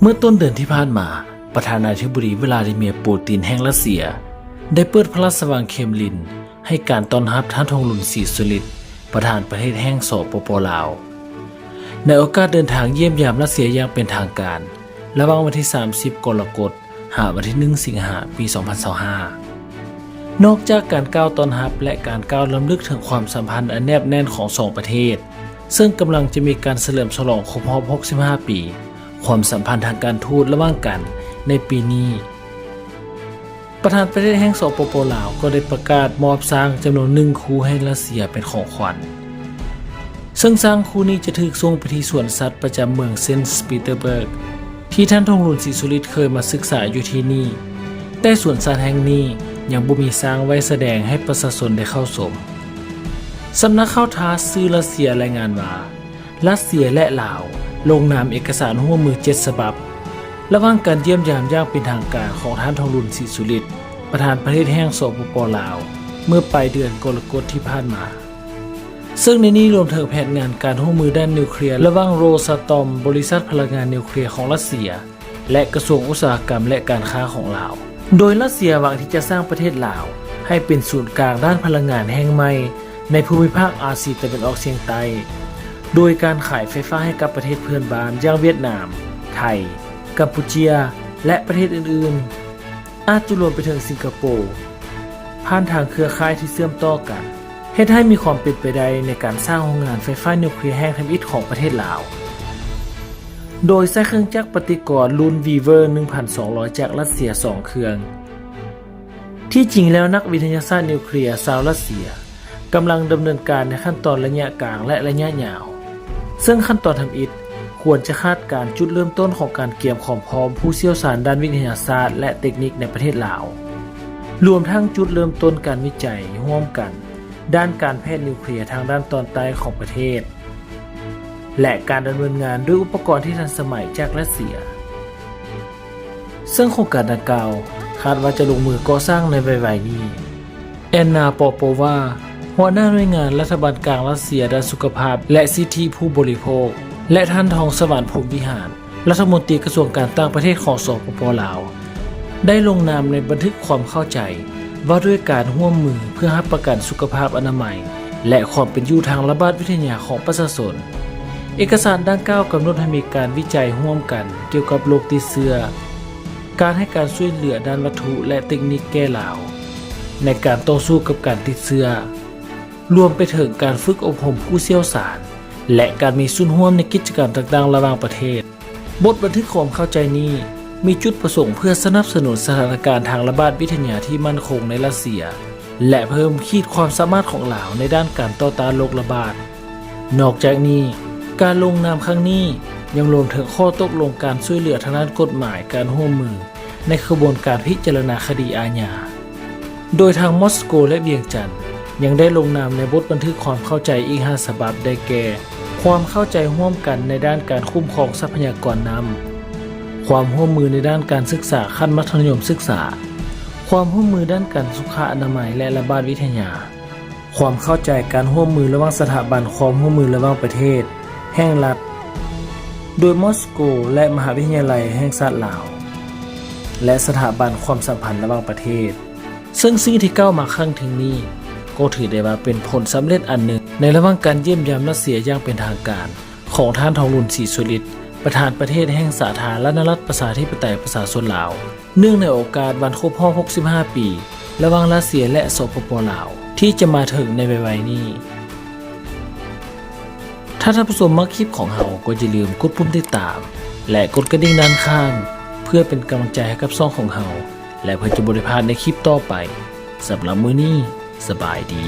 ເມື່ອຕົ້ນເດືອນທີ່ຜ່ານມາ, ປະທານາທິບໍດີ ວລາດີເມຍ ປູຕິນ ແຫ່ງຣັດເຊຍ ໄດ້ເປີດພະລາຊະວັງເຄມລິນ ໃຫ້ການຕ້ອນຮັບທ່ານທອງລຸນ ສີສຸລິດ ປະທານປະເທດແຫ່ງ ສປປ ລາວ ໃນໂອກາດເດີນທາງຢ້ຽມຢາມຣັດເຊຍຢ່າງເປັນທາງການ ລະຫວ່າງວັນທີສາມສິບ ກໍລະກົດ ຫາວັນທີໜຶ່ງ ສິງຫາ ປີສອງພັນຊາວຫ້າ. ນອກຈາກການກ່າວຕ້ອນຮັບ ແລະ ການກ່າວລຳລຶກເຖິງຄວາມສຳພັນອັນແນບແໜ້ນຂອງສອງປະເທດ, ເຊິ່ງກຳລັງຈະມີການສະເຫຼີມສະຫຼອງຄົບຮອບຫົກສິບຫ້າປີ ຄວາມສຳພັນທາງການທູດລະຫວ່າງກັນໃນປີນີ້, ປະທານປະເທດແຫ່ງ ສປປ ລາວ ກໍໄດ້ປະກາດມອບຊ້າງຈຳນວນໜຶ່ງຄູ່ໃຫ້ຣັດເຊຍເປັນຂອງຂວັນ. ເຊິ່ງຊ້າງຄູ່ນີ້ຈະຖືກສົ່ງໄປທີ່ສວນສັດປະຈຳເມືອງເຊນສະປີເຕີເບີກ ທີ່ທ່ານທອງລຸນ ສີສຸລິດ ເຄີຍມາສຶກສາຢູ່ທີ່ນີ້, ແຕ່ສວນສັດແຫ່ງນີ້ຍັງບໍ່ມີຊ້າງໄວ້ສະແດງໃຫ້ປະຊາຊົນໄດ້ເຂົ້າຊົມ. ສຳນັກຂ່າວທາສສື່ຣັດເຊຍລາຍງານວ່າ, ຣັດເຊຍ ແລະ ລາວ ລົງນາມເອກະສານຮ່ວມມືເຈັດສະບັບ ລະຫວ່າງການຢ້ຽມຢາມຢ່າງເປັນທາງການຂອງທ່ານທອງລຸນ ສີສຸລິດ ປະທານປະເທດແຫ່ງ ສປປ ລາວ ເມື່ອປາຍເດືອນກໍລະກົດທີ່ຜ່ານມາ. ເຊິ່ງໃນນີ້ລວມເຖິງແຜນງານການຮ່ວມມືດ້ານນິວເຄລຍ ລະຫວ່າງໂຣສາຕອມ ບໍລິສັດພະລັງງານນິວເຄລຍຂອງຣັດເຊຍ ແລະ ກະຊວງອຸດສາຫະກຳ ແລະ ການຄ້າຂອງລາວ, ໂດຍຣັດເຊຍຫວັງທີ່ຈະສ້າງປະເທດລາວໃຫ້ເປັນສູນກາງດ້ານພະລັງງານແຫ່ງໃໝ່ໃນພູມິພາກອາຊີຕາເວັນອອກສຽງໃຕ້, ໂດຍການຂາຍໄຟຟ້າໃຫ້ກັບປະເທດເພື່ອນບ້ານຢ່າງຫວຽດນາມ, ໄທ, ກຳປູເຈຍ ແລະ ປະເທດອື່ນໆ, ອາດຈະລວມໄປເຖິງສິງກະໂປ, ຜ່ານທາງເຄືອຂ່າຍທີ່ເຊື່ອມຕໍ່ກັນ, ເຮັດໃຫ້ມີຄວາມເປັນໄປໄດ້ໃນການສ້າງໂຮງງານໄຟຟ້ານິວເຄລຍແຫ່ງທຳອິດຂອງປະເທດລາວ, ໂດຍໃຊ້ເຄື່ອງຈັກປະຕິກອນລຸ້ນ Weaver ໜຶ່ງພັນສອງຮ້ອຍ ຈາກຣັດເຊຍສອງເຄື່ອງ. ທີ່ຈິງແລ້ວ, ນັກວິທະຍາສາດນິວເຄລຍຊາວຣັດເຊຍ ກຳລັງດຳເນີນການໃນຂັ້ນຕອນໄລຍະກາງ ແລະ ໄລຍະຍາວ, ເຊິ່ງຂັ້ນຕອນທຳອິດຄວນຈະຄາດການຈຸດເລີ່ມຕົ້ນຂອງການກຽມຄວາມພ້ອມຜູ້ຊ່ຽວຊານດ້ານວິທະຍາສາດ ແລະ ເຕັກນິກໃນປະເທດລາວ, ລວມທັງຈຸດເລີ່ມຕົ້ນການວິໄຈຮ່ວມກັນດ້ານການແພດນິວເຄລຍທາງດ້ານຕອນໃຕ້ຂອງປະເທດ ແລະ ການດຳເນີນງານດ້ວຍອຸປະກອນທີ່ທັນສະໄໝຈາກຣັດເຊຍ. ເຊິ່ງໂຄງການດັ່ງກ່າວຄາດວ່າຈະລົງມືກໍ່ສ້າງໃນໄວໆນີ້. ແອນນາ ປອປໂປວາ ຫົວໜ້າໜ່ວຍງານລັດຖະບານກາງຣັດເຊຍດ້ານສຸຂະພາບ ແລະ ສິດທິຜູ້ບໍລິໂພກ ແລະ ທ່ານ ທອງສະຫວັນ ພົມວິຫານ ລັດຖະມົນຕີກະຊວງການຕ່າງປະເທດຂອງ ສປປ ລາວ ໄດ້ລົງນາມໃນບັນທຶກຄວາມເຂົ້າໃຈວ່າດ້ວຍການຮ່ວມມືເພື່ອຮັບປະກັນສຸຂະພາບອະນາໄມ ແລະ ຄວາມເປັນຢູ່ທາງລະບາດວິທະຍາຂອງປະຊາຊົນ. ເອກະສານດັ່ງກ່າວກຳນົດໃຫ້ມີການວິໄຈຮ່ວມກັນກ່ຽວກັບໂລກຕິດເຊື້ອ, ການໃຫ້ການຊ່ວຍເຫຼືອດ້ານວັດຖຸ ແລະ ເຕັກນິກແກ່ລາວ ໃນການຕໍ່ສູ້ກັບການຕິດເຊື້ອ, ລວມໄປເຖິງການຝຶກອົບຮົມຜູ້ຊ່ຽວຊານ ແລະ ການມີສ່ວນຮ່ວມໃນກິດຈະກຳຕ່າງໆລະຫວ່າງປະເທດ. ບົດບັນທຶກຄວາມເຂົ້າໃຈນີ້ມີຈຸດປະສົງເພື່ອສະໜັບສະໜູນສະຖານະການທາງລະບາດວິທະຍາທີ່ໝັ້ນຄົງໃນຣັດເຊຍ ແລະ ເພີ່ມຂີດຄວາມສາມາດຂອງລາວໃນດ້ານການຕໍ່ຕ້ານໂລກລະບາດ. ນອກຈາກນີ້, ການລົງນາມຄັ້ງນີ້ຍັງລວມເຖິງຂໍ້ຕົກລົງການຊ່ວຍເຫຼືອທາງດ້ານກົດໝາຍການຮ່ວມມືໃນຂະບວນການພິຈາລະນາຄະດີອາຍາ. ໂດຍທັງມອສໂກ ແລະ ວຽງຈັນ ຍັງໄດ້ລົງນາມໃນບົດບັນທຶກຄວາມເຂົ້າໃຈອີກຫ້າສະບັບ ໄດ້ແກ່ ຄວາມເຂົ້າໃຈຮ່ວມກັນໃນດ້ານການຄຸ້ມຄອງຊັບພະຍາກອນນ້ຳ, ຄວາມຮ່ວມມືໃນດ້ານການສຶກສາຂັ້ນມັດທະຍົມສຶກສາ, ຄວາມຮ່ວມມືດ້ານການສຸຂະອະນາໄມ ແລະ ລະບາດວິທະຍາ, ຄວາມເຂົ້າໃຈການຮ່ວມມືລະຫວ່າງສະຖາບັນຄວາມຮ່ວມມືລະຫວ່າງປະເທດແຫ່ງລັດ ໂດຍມອສໂກ ແລະ ມະຫາວິທະຍາໄລແຫ່ງຊາດລາວ ແລະ ສະຖາບັນຄວາມສຳພັນລະຫວ່າງປະເທດ. ເຊິ່ງສິ່ງທີ່ກ່າວມາຂ້າງເທິງນີ້ ກໍຖືໄດ້ວ່າເປັນຜົນສຳເລັດອັນໜຶ່ງ ໃນລະຫວ່າງການຢ້ຽມຢາມຣັດເຊຍຢ່າງເປັນທາງການຂອງທ່ານ ທອງລຸນ ສີສຸລິດ ປະທານປະເທດແຫ່ງສາທາລະນະລັດ ປະຊາທິປະໄຕ ປະຊາຊົນລາວ ເນື່ອງໃນໂອກາດວັນຄົບຮອບຫົກສິບຫ້າປີ ລະຫວ່າງຣັດເຊຍ ແລະ ສປປ ລາວ ທີ່ຈະມາເຖິງໃນໄວໆນີ້. ຖ້າທ່ານຜູ້ຊົມມັກຄລິບຂອງເຮົາ ກໍຢ່າລືມກົດປຸ່ມຕິດຕາມ ແລະ ກົດກະດິ່ງດ້ານຂ້າງ ເພື່ອເປັນກຳລັງໃຈໃຫ້ກັບຊ່ອງຂອງເຮົາ ແລະ ເພື່ອຈະບໍ່ໄດ້ພາດໃນຄລິບຕໍ່ໄປ. ສຳລັບມື້ນີ້ ສະບາຍດີ.